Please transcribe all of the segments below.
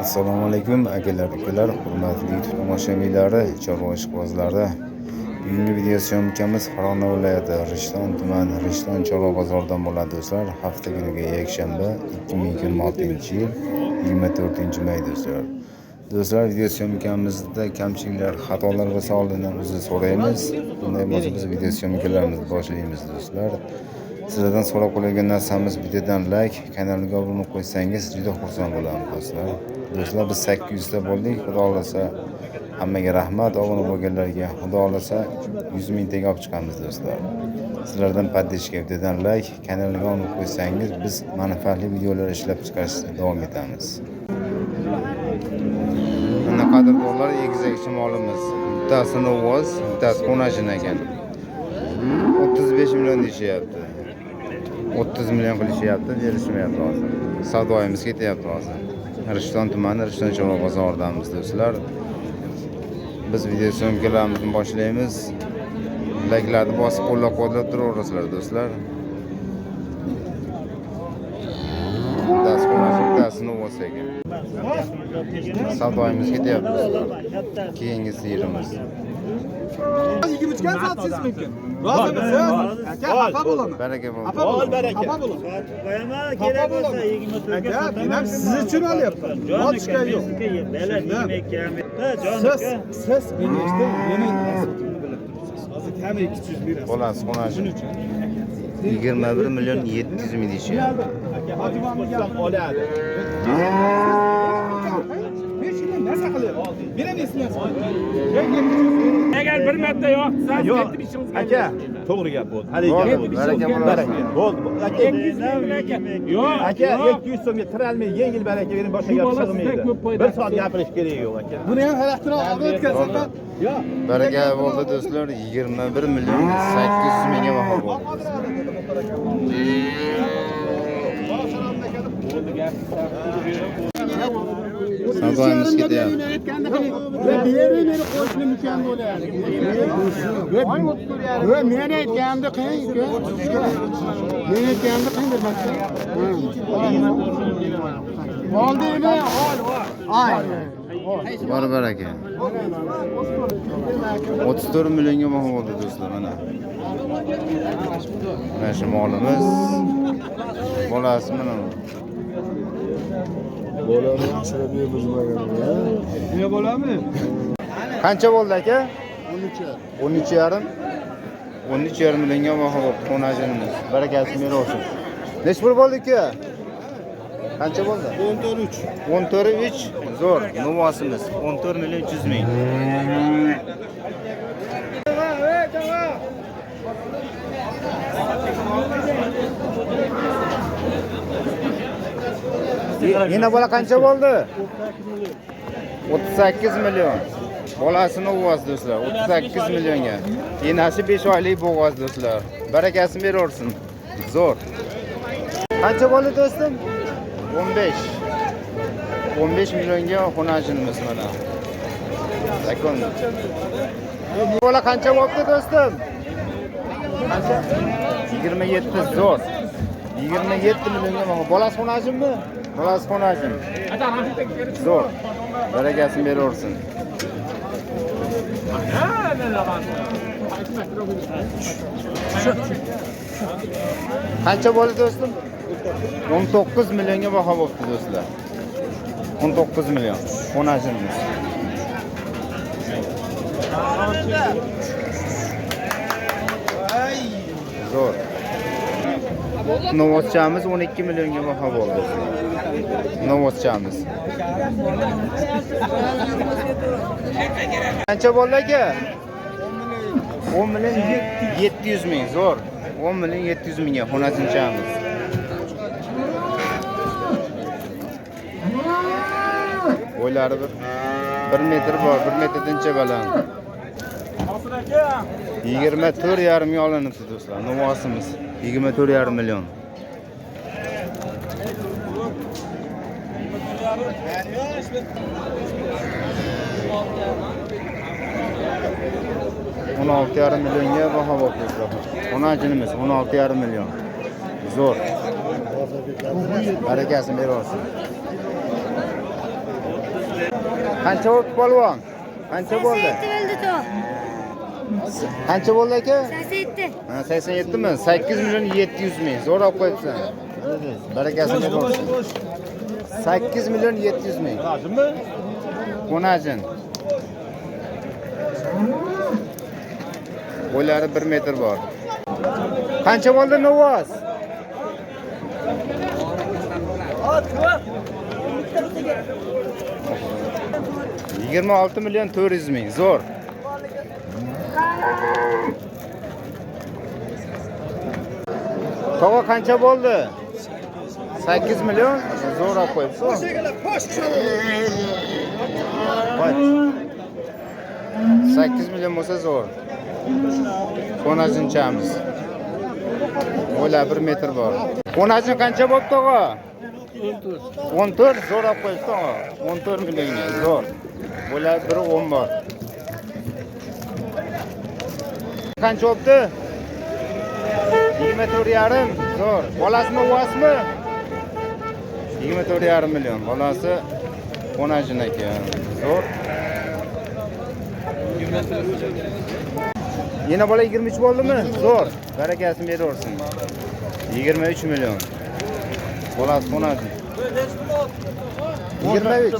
Assalomu alaykum akalar, ukalar, hurmatli YouTube tomoshabinlari, chorva ishqibozlari. Bugungi video syomkamiz Farg'ona viloyati Rishton tumani Rishton chorva bozoridan bo'ladi do'stlar. Hafta kuniga yakshanba, 2026-yil 24-may do'stlar. Do'stlar, video syomkamizda kamchiliklar, xatolar bo'lsa oldindan uzr so'raymiz. Bunday bo'lsa biz video syomkalarimizni boshlaymiz do'stlar. Sizlardan so'rab qoladigan narsamiz videodan like, kanalga obuna qo'ysangiz juda xursand bo'lamiz do'stlar. Do'stlar, biz 800 ta bo'ldik. Xudo xolasa hammaga rahmat obuna bo'lganlarga. Xudo xolasa 100 mingtaga olib chiqamiz do'stlar. Sizlardan поддержка, videodan like, kanalga obuna qo'ysangiz biz manfaatli videolar ishlab chiqarishda davom etamiz. Mana qadrdonlar, egizak shimolimiz. Bittasi Novoz, bittasi Xonajin ekan. 35 million deyishyapti. 30 million qilishyapti, berishmayapti hozir. Savdoyimiz ketyapti hozir. Rishton tumani Rishton chorva bozoridamiz do'stlar. Biz video syomkalarimizni boshlaymiz. Layklarni bosib qo'llab-quvvatlab turaverasizlar do'stlar. Bittasi Xonajin, bittasi Novoz ekan. Savdoyimiz ketyapti do'stlar. Keyingi siyirimiz. 23ga sotishingiz mumkin. Rozimisiz? Aka, xafa bo'laman. Baraka bo'lsin. Xafa bo'laman. Xafa bo'laman. Qo'yaman, Xafa kerak bo'lsa bo'laman. 24 ga Aka, sotaman. men ham siz uchun olyapman. Jon Mol aka, tushgan men yo'q. sizga baland Shundan. 22 Ha, jon Siz, aka. siz meni eshiting, meni sotuvni bilib turibsiz. Hozir kami 200 berasiz. Bolasi Xonajin. Shuning uchun. 21 million 700 ming deyishyapti. Aka, Hojibomni gapini oladi. Men shundan narsa qilyapman. Men ham eslayapman. Agar bir marta yoqsa, Yo'q, ketib ishimizga. aka, to'g'ri gap bo'ldi. Haligi Bo'ldi, gap bo'ldi. baraka bo'lsin. Baraka. Bo'ldi. Aka, 200 ming aka. Yo'q, aka, yo'q. 200 so'mga tiralmay, yengil baraka bering, boshqa Shu gap bola sig'maydi. sizdan ko'p foyda Bir soat gapirish keragi yo'q aka. Buni ham xarakterni olib o'tkazaman. Yo'q. Baraka bo'ldi do'stlar, 21 million 800 mingga baho bo'ldi. Savdoyimiz ketyapti. Meni qo'shnim ekan bo'lardi. Yo'q, men aytganimni qiling, uka. Men aytganimni qiling deb. Oldingmi? Ay. Bor baraka. 34 millionga baho bo'ldi do'stlar mana. Mana shu molimiz. Bolasi mana. Nima bo'ladimi? Qancha bo'ldi aka? 13. 13,5. 13,5 millionga baho bo'ldi xonajinimiz. Barakasini beraversin. Necha pul bo'ldi uka? Qancha bo'ldi? 14.3. 14,3 zo'r. Novosimiz 14 million 300 ming. Yana bola qancha bo'ldi? 38 million. Bolasini uvvos do'stlar, 38 millionga. Enasi 5 oylik bo'g'oz do'stlar. Barakasini beraversin. Zo'r. Qancha bo'ldi do'stim? 15. 15 millionga xonajinimiz mana. Zakon. Bola qancha bo'libdi do'stim? Qancha? 27 zo'r. 27 millionga baho. Bolasi xonajinmi? Bolasi xonajin. Zo'r. Barakasini beraversin. Qancha bo'ldi do'stim? 19 millionga baho bo'libdi do'stlar. 19 million. Xonajinimiz. Zo'r. Novvozchamiz 12 millionga baho bo'ldi. Novvozchamiz. Qancha bo'ldi aka? 10 million 700 ming. Zo'r. 10 million 700 mingga xonazinchamiz. Bo'ylari bir metr bor, 1 metrdancha baland. 24,5 ming olinibdi do'stlar. Novvosimiz 24,5 million. 16,5 millionga baho bo'libdi do'stlar. Xonajinimiz 16,5 million. Zo'r. Barakasini beraversin. Qancha bo'ldi polvon? Qancha bo'ldi? 87 bo'ldi to. Qancha bo'ldi aka? 87. Ha, 87 mi? 8 million 700 ming. Zo'r olib qo'yibsan. Barakasini bersin. 8 million 700 ming. Qo'najin. Bo'ylari 1 metr bor. Qancha bo'ldi Navoz? 26 million 400 ming. Zo'r. Tog'a qancha bo'ldi? 8 million. Zo'r olib qo'yibsiz. Voy. 8 million bo'lsa zo'r. Qo'najinchamiz. O'la 1 metr bor. Qo'najin qancha bo'ldi tog'a? 14 zo'r olib qo'yibsiz tog'a. 14 millionga zo'r. Bo'la 1.10 bor. Qancha bo'pti? 24,5 zo'r. Bolasimi, uvasmi? 24,5 million. Bolasi qo'najin ekan. Zo'r. Yana bola 23 bo'ldimi? Zo'r. Barakasini beraversin. 23 million. Bolasi qo'najin. 23.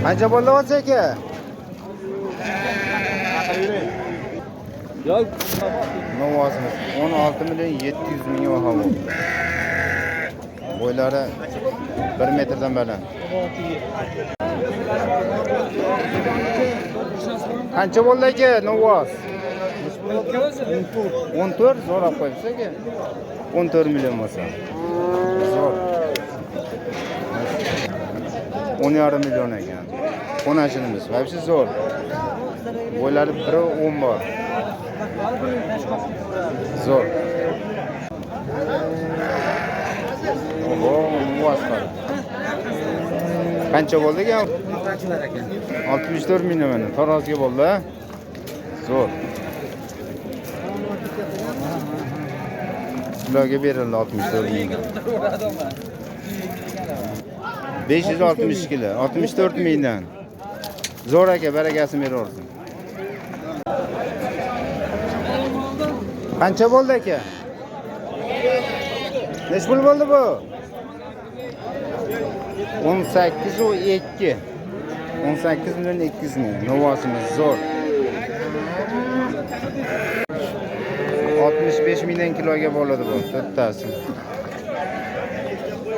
Qancha bo'ldi ocha aka? Novvozimiz 16 million 700 mingga baho bo'ldi. Bo'ylari 1 metrdan baland. Qancha bo'ldi aka Novvoz? 14 zo'r olib qo'yibsiz aka. 14 million bo'lsa. Zo'r. 10,5 million ekan. Qo'nashinimiz вообще zo'r. Bo'ylari 1.10 bor. Zo'r. Oho, muvozib. Qancha bo'ldi ekan? 64 million mana tarozga bo'ldi. Zo'r. Ularga berildi 64 mingdan. 560 kilo, 64 mingdan. Zo'r aka, barakasini beraversin. Qancha bo'ldi aka? Nech pul bo'ldi bu? 18,2. 18 million 200 ming. Novvosimiz zo'r. 65 mingdan kiloga bo'ladi bu, to'rttasi.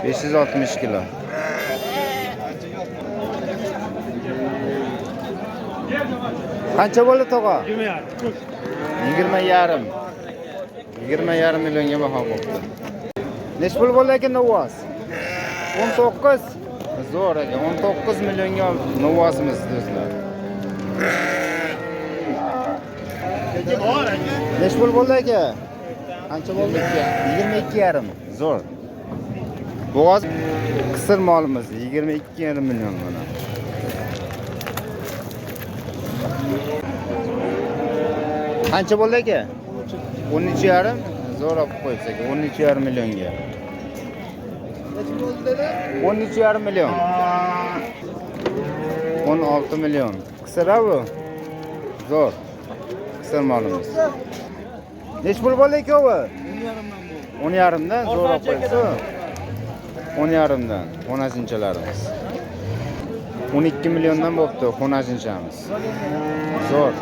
560 kilo. Qancha bo'ldi tog'a? 20,5. 20,5 millionga baho bo'pti. Nech pul bo'ldi aka Novvoz? 19. Zo'r aka, 19 millionga Novvozimiz do'stlar. Nech pul bo'ldi aka? Qancha bo'ldi? 22,5. Zo'r. Bo'g'oz qisir molimiz 22,5 million mana. Qancha bo'ldi aka? 13,5. Zo'r olib qo'yibsiz aka, 13,5 millionga. 13,5 million. 16 million. Qisir-a bu? Zo'r. Qisir molimiz. Nech pul bo'ldi ikkovi? 10,5 dan zo'r olib qo'yibsiz. 10,5 dan xonajinchalarimiz. 12 milliondan bo'pti xonajinchamiz. Zo'r.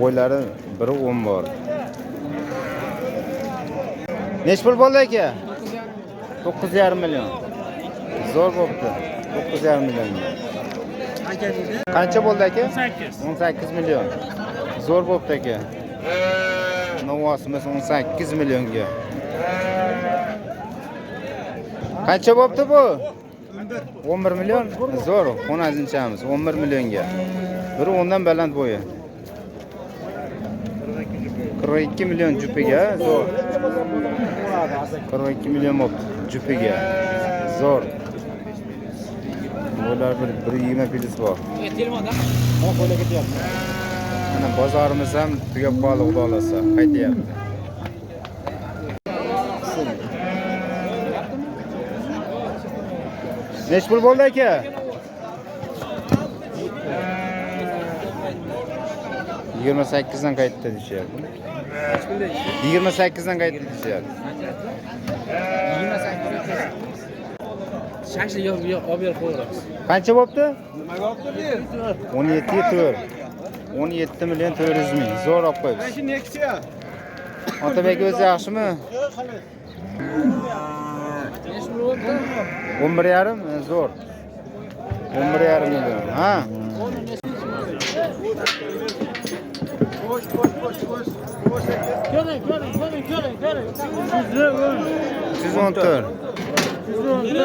Bo'ylari 1.10 bor. Nech pul bo'ldi aka? 9,5 million. Zo'r bo'pti. 9,5 million. Qancha bo'ldi aka? 18 million. Zo'r bo'pti aka. Novvosimiz 18 millionga. Qancha bo'pti bu? 11 million. Zo'r, xonazinchamiz 11 millionga. 1.10 dan baland bo'yi. 42 million jupiga, zo'r. 42 million bo'pti jupiga. Zo'r. Bular bir 1.20 plyus bor. Mana bozorimiz ham tugab qoldi, xudo xolasa, qaytyapti. Nechi pul bo'ldi aka? 28 dan qaytdi deyishyapti. 28 dan qaytdi deyishyapti. 28 Shashlik yo'q, yo'q, olib berib qo'yamiz. Qancha bo'pti? 17 4. 17 million 400 ming. Zo'r olib qo'yibsiz. Shu Nexia. Otabek o'zi yaxshimi? 11,5 zo'r. 11,5 million. Ha. Ko'ring, ko'ring, ko'ring, ko'ring, ko'ring. 114.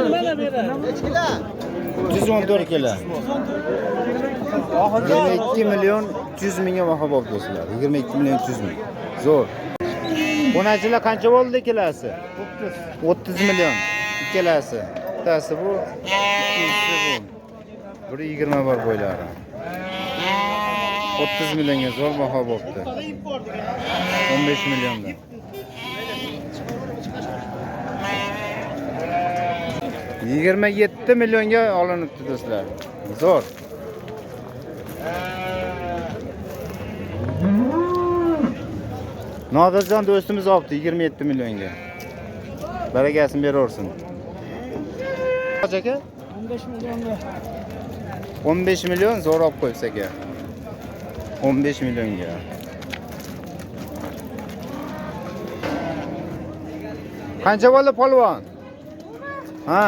Mana beri. 114 kilo. 22 million 300 mingga baho bo'ldi do'stlar. 22 million 300 ming. Zo'r. Qo'nachilar qancha bo'ldi ikkalasi? 30 million ikkalasi. Bittasi bu, ikkinchisi bu. Biri 21 bo'ylari. 30 millionga zo'r baho bo'libdi. 15 milliondan. 27 millionga olinibdi do'stlar. Zo'r. Nodirjon do'stimiz olibdi 27 millionga. Barakasini beraversin. Hoji aka? 15 millionga. 15 million zo'r olib qo'yibsiz aka. 15 millionga. Qancha bo'ldi polvon? Ha.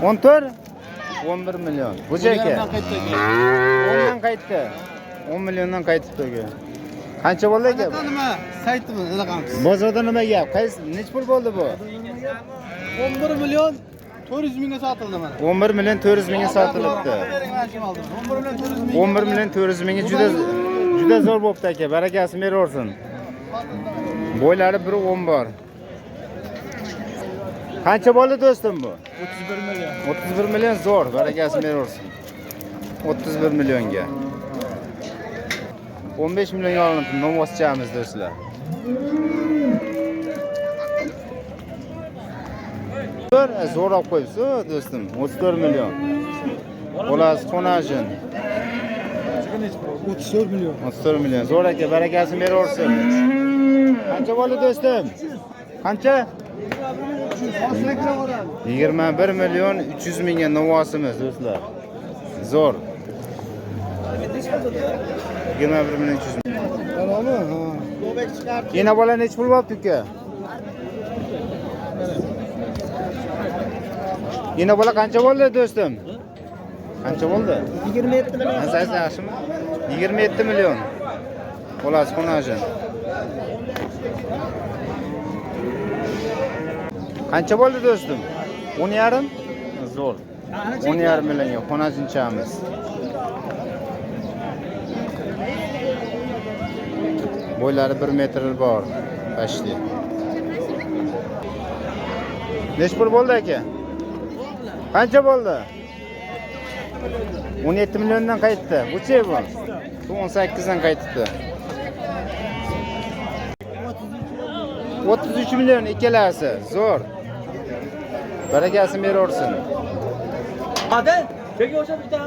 14? 11 million. Buchi aka. 10 dan qaytdi. 10 milliondan qaytibdi aka. Qancha bo'ldi aka? Nima? Saytimiz raqamsiz. Bozorda nima gap? Qaysi nech pul bo'ldi bu? 11 million 400 mingga sotildi mana. 11 million 400 mingga sotilibdi. Bering, mana shuni oldim. 11 million 400 ming. 11 million 400 mingga juda juda zo'r bo'pti aka. Barakasini beraversin. Bo'ylari 1.10 bor. Qancha bo'ldi do'stim bu? 31 million. 31 million zo'r, barakasini beraversin. 31 millionga. 15 millionga olinibdi novoschamiz do'stlar. Bir zo'r olib qo'yibsiz do'stim, 34 million. Bolasi qo'najin. 34 million. 34 million. Zo'r aka, barakasini beraversin. Qancha bo'ldi do'stim? Qancha? 21 million 300 mingga novosimiz do'stlar. Zo'r. 21 million 300 ming. Yana bola necha pul bo'pti uka? Yana bola qancha bo'ldi do'stim? Qancha bo'ldi? 27 million. Mazasi yaxshimi? 27 million. Bolasi xonajin. Qancha bo'ldi do'stim? 10,5? Zo'r. 10,5 millionga xonajinchamiz. Bo'ylari 1 metr bor, pashli. Necha pul bo'ldi aka? Qancha bo'ldi? 17 milliondan qaytdi. Bu-chi bu? Bu 18 dan qaytibdi. 33 million ikkalasi. Zo'r. Barakasini beraversin.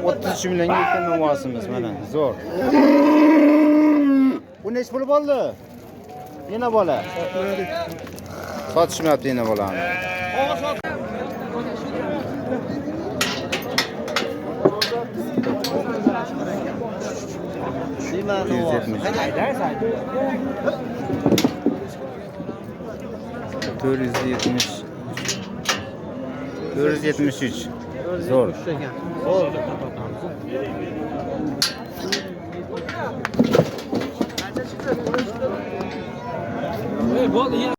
33 millionga ikkita novvosimiz mana. Zo'r. Bu necha pul bo'ldi? Yana bola. Sotishmayapti yana bolani. 170. 470. 473. Zo'r. Bo'ldi.